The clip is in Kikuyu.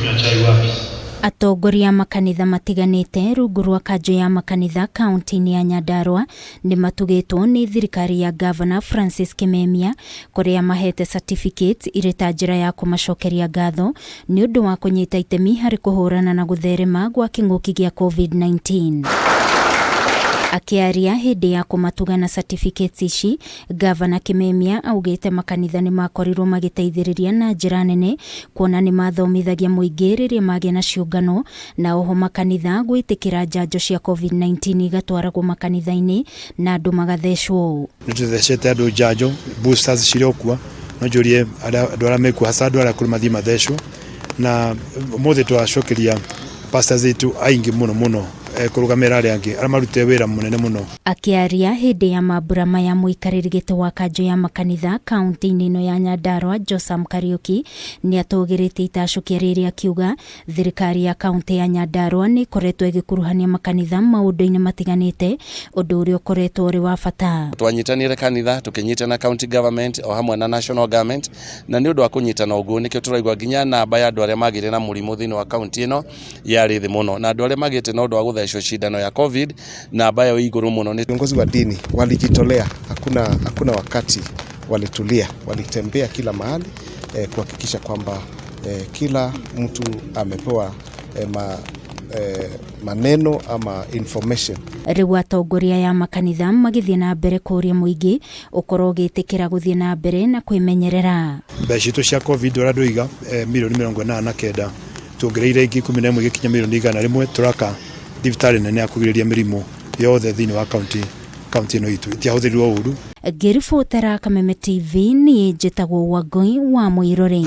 Utakunywa chai wapi? Atongoria a makanitha matiganĩte rungu rwa kanjũ ya makanitha kaunti-inĩ ya Nyandarua nĩ matugĩtwo nĩ thirikari ya Gavana Francis Kimemia kũrĩa mahete certificates irĩ ta njĩra ya kũmacokeria ngatho nĩ ũndũ wa kũnyita itemi harĩ kũhũrana na gũtherema gwa kĩng'ũki gĩa COVID-19. Akĩaria hĩndĩ ya kũmatuga na certificates ici, Gavana Kimemia augĩte makanitha nĩ makorirwo magĩteithĩrĩria na njĩra nene kuona nĩ mathomithagia mũingĩ rĩrĩa magĩa na ciũngano na oho makanitha gwĩtĩkĩra njanjo cia COVID-19 igatwaragwo makanitha-inĩ na andũ magathecwo. Nĩ tũthecete andũ njanjo boosters cirĩ o kuo, no njũrie andũ arĩa mekuo hasa andũ arĩa akũrũ mathiĩ mathecwo, na ũmũthĩ twacokeria pastors aitũ aingĩ mũno mũno kũrũgamĩrĩra arĩa angĩ arĩa marutĩte wĩra mũnene mũno. Akĩaria hĩndĩ ya mambura maya mũikarĩri gĩtĩ wa kanjũ ya makanitha kaunti-inĩ ĩno ya Nyandarua Josam Kariuki nĩ atũgĩrĩtie itacũkia rĩrĩ akiuga thirikari ya kaunti ya Nyandarua nĩ ĩkoretwo ĩgĩkuruhania makanitha maũndũ-inĩ matiganĩte ũndũ ũrĩa ũkoretwo ũrĩ wa bata. Twanyitanire kanitha tukinyitana county government o hamwe na national government, na nĩ ũndũ wa kũnyitana ũguo nĩkĩo tũraigua nginya namba ya andũ arĩa magĩire na mũrimũ thĩinĩ wa kaunti ĩno yarĩ thĩ mũno, na andũ arĩa magĩte na ũndũ wa gũthecwo cindano ya COVID namba yao ĩ igũrũ mũno. Viongozi wa dini walijitolea, hakuna wakati walitulia, walitembea kila mahali kuhakikisha kwamba kila mtu amepewa maneno ama information. Rĩu atongoria ya makanitha magĩthiĩ na mbere kũria mũingĩ ũkorwo ũgĩtĩkĩra gũthiĩ na mbere na kwĩmenyerera. Mbeca citũ cia COVID ũrĩa ndũiga mirioni 89 tuongereire ingĩ 11 gĩkinya mirioni 100, tũraka thibitarĩ nene ya kũgirĩrĩria mĩrimũ yothe thĩinĩ wa kaunti ĩno itũ itiahũthĩrirwo ũru. Ngĩribotera Kameme TV niĩ njĩtagwo Wangũi wa Mũirũrĩ.